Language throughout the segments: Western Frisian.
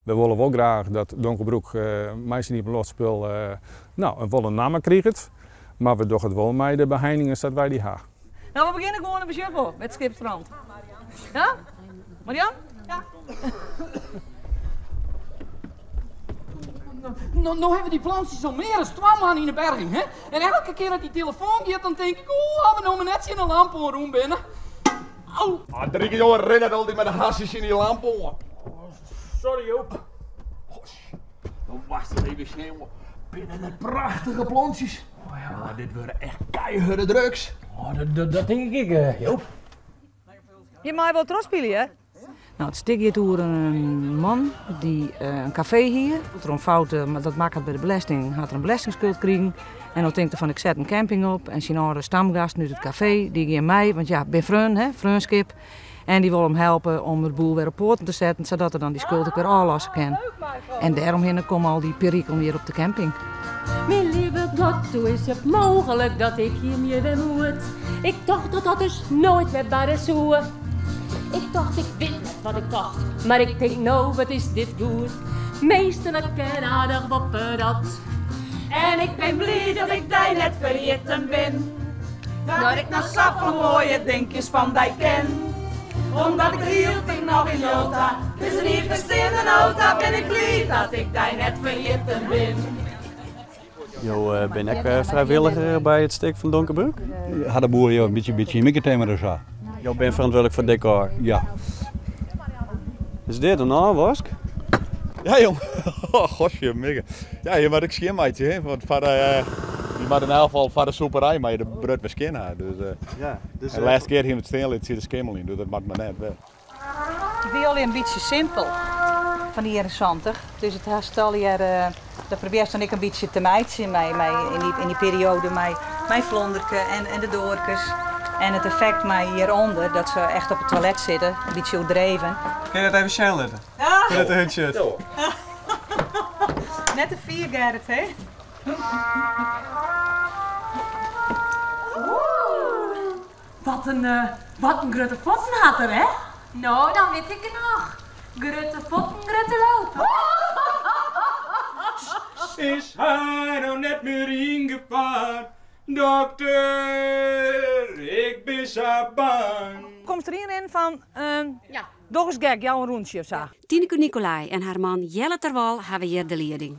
We wolle wol graach dat Donkerbroek mei syn iepenloftspul no, wol in namme kriget, mar we dogge it wol mei de beheiningen sa't wy dy ha. No, we begjinne gewoan in besjuffel met Skipstrand. Ja? Marian? Ja. No, no hawwe wy dy plantsjes al mear as twa moanne yn 'e berging, hè? En elke kear dat dy telefoan giet, dan tink ik, oeh, as we no mar net tsjin in lamp oanrûn binne. Au! Ah, Drike, jo rinne altyd mei de harsens tsjin dy lamp oan. Sorry, Joop. No moatst ris even sjen, jonge. Binne net prachtige plantsjes? Oh, ja. Oh, dit wurde echt keihurde drugs. Oh, dat, dat tink ik ek, Joop. Je meie wol trochspylje. No, it stik giet oer in man dy't in kafee hie. Troch in fout, mar dat makke by de belesting, hat er in belestingskuld krigen. En dan tinkt er fan ik set in camping op en syn âlde stamgasten út it kafee dy gean mei, want ja, bin freonen, hè, freonskip. En dy wol him helpe om de boel wer op poaten te setten, sadat er dan dy skuld ek wer ôflosse kin. En dêromhinne komme al dy perikelen hjir op de camping. Myn leave God, hoe is it mooglik dat ik jim hjir wer moet? Ik tocht dat dat dus noait wer barre soe. Ik tocht, ik wit net wat ik tocht, mar ik tink no, wat is dit goed. Measterlik en aardich boppedat. En ik bin bliid dat ik dy net ferjitten bin. Dat ik noch safolle moaie dinkjes fan dy ken. Omdat ik hieltyd noch yn Jota, dus in iepensteande nota, bin ik bliid dat ik dy net ferjitten bin. Jo binne ek frijwilliger by it stik fan Donkerbroek? Ha de boer jo in bytsje bytsje yn mekaar sa. Jo binne ferantwurdlik foar dekor? Ja. Is dit in ôfwask? Ja jong, oh, gosje migge. Ja, je moat ek skjin meitsje, hè? Want foar de, je moat yn elk gefal foar de sûperij mei de brut wer skjin ha. Dus, ja, dus, en lêste kear hiene we it stean litten, siet der skimmel yn, dus dat moat mar net wer. It wie allegear in bytsje simpel fan de jierren 70. Dus it hast allegear, dat probearrest dan ek in bytsje te meitsjen mei, mei yn dy, yn dy perioade mei, mei Flonderke en, en de doarkes. En it effekt mei hjirûnder, dat se echt op it toilet sitte, in bytsje oerdreven. Kin je dat even sjen litte? Hoe dat derút sjocht? Net te fier, Gerrit, hè? Wat in, wat in grutte fuotten hat er, hè? No, dan wit ik genôch. Grutte fuotten, grutte loop. Is hy no net mear yn gefaar? Dokter, ik bin sa bang. Komst der ien yn fan, doch ris gek, jou in rûntsje of sa. Tineke Nicolai en har man Jelle Terwal hawwe hjir de lieding.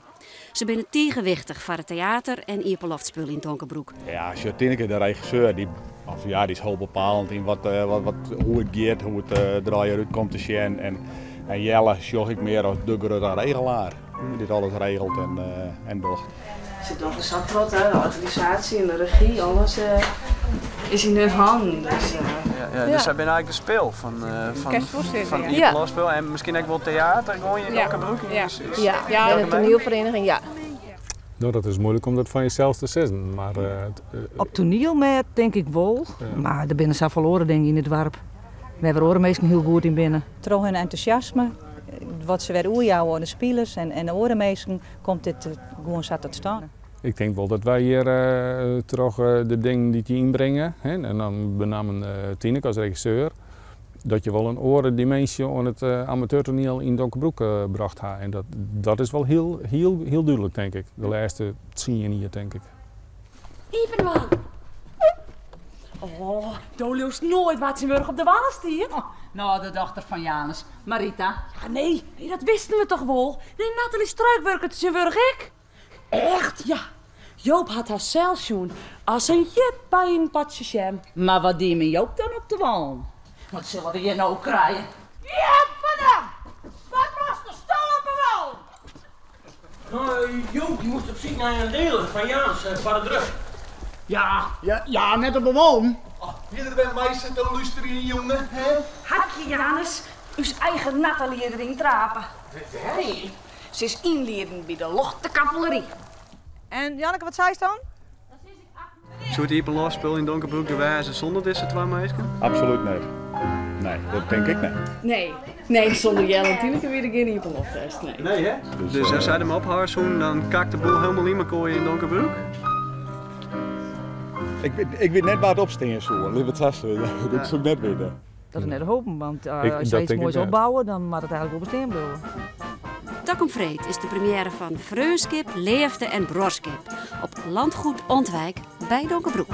Se binne tige wichtich foar it teater en iepenloftspul yn Donkerbroek. Ja, sjoch, Tineke, de regisseur, dy, of ja, dy is hiel bepalend yn wat, wat, wat, hoe it giet, hoe it der allegear út komt te sjen. En, en Jelle sjoch ik mear as de grutte regelaar, dy't alles regelt en, en docht. Se dogge sa'n protte, de organisaasje en de regy, alles is yn hun hannen. Dus, ja, dus sy binne eigentlik de spil fan, fan, fan iepenloftspul en miskien ek wol teater gewoan yn Donkerbroek? Ja, ja. ja, de toanielferiening, ja. No, dat is moeilik om dat fan jesels te sizzen, mar... Op toanielmêd tink ik wol, mar der binne safolle oare dingen yn it doarp wêr't wer oare minsken hiel goed yn binne. Troch hun entûsjasme, wat se wer oerjouwe oan de spilers en de oare minsken, komt dit gewoan sa tot stân. Ik tink wol dat wy hjir troch de dingen dy't je ynbringe, en dan benammen Tineke as regisseur, dat je wol in oare diminsje oan it amateurtoaniel yn Donkerbroek brocht ha. En dat, dat is wol hiel, hiel, hiel dúdlik, tink ik, de lêste tsien jier, tink ik. Iepen dwaan. Oh, do leaust noait wa't tsjintwurdich op de Walle stiet. Oh, no, de dochter fan Janus, Marita. Ja, nee, nee, dat wisten we toch wol. Nee, Nathalie Struik wurket tsjintwurdich ek. Echt? Ja. Joop hat har sels sjoen as in jip by in potsje sjem. Mar wat die myn Joop dan op de Wallen? Wat sille we hjir no krije? Joop van Dam! Wat moastest do op de Wallen? No, Joop dy moast op syk nei in dealer fan Janus foar de drugs. Ja, ja, ja, net op de Wallen. Oh, wie der wer mei sit te lústerjen, jonge, hè? Harkje, Janus, ús eigen Nathalie deryn trape. Wêryn? Se is ynlieden by de lochte kavalery. En Janneke, wat seist dan? Soe it iepenloftspul yn Donkerbroek der wêze sûnder dizze twa minsken? Absolút net. Nee, dat tink ik net. Nee, nee, sûnder Jelle en Tineke wie der gjin iepenloft west, nee. Nee, hè? Dus as sy dermei ophâlde soenen, dan kakt de boel hielendal yn mekoar yn Donkerbroek? Ik, ik wit net wa't opstean soe, lit it sa sizze. Dat soe ik net witte. Dat is net te hopen, want as sy iets moais opbouwe, dan moat it eigentlik wol bestean bliuwe. Takom freed is de premiêre fan Freonskip, Leafde en Bruorskip op Landgoed Ontwijk by Donkerbroek.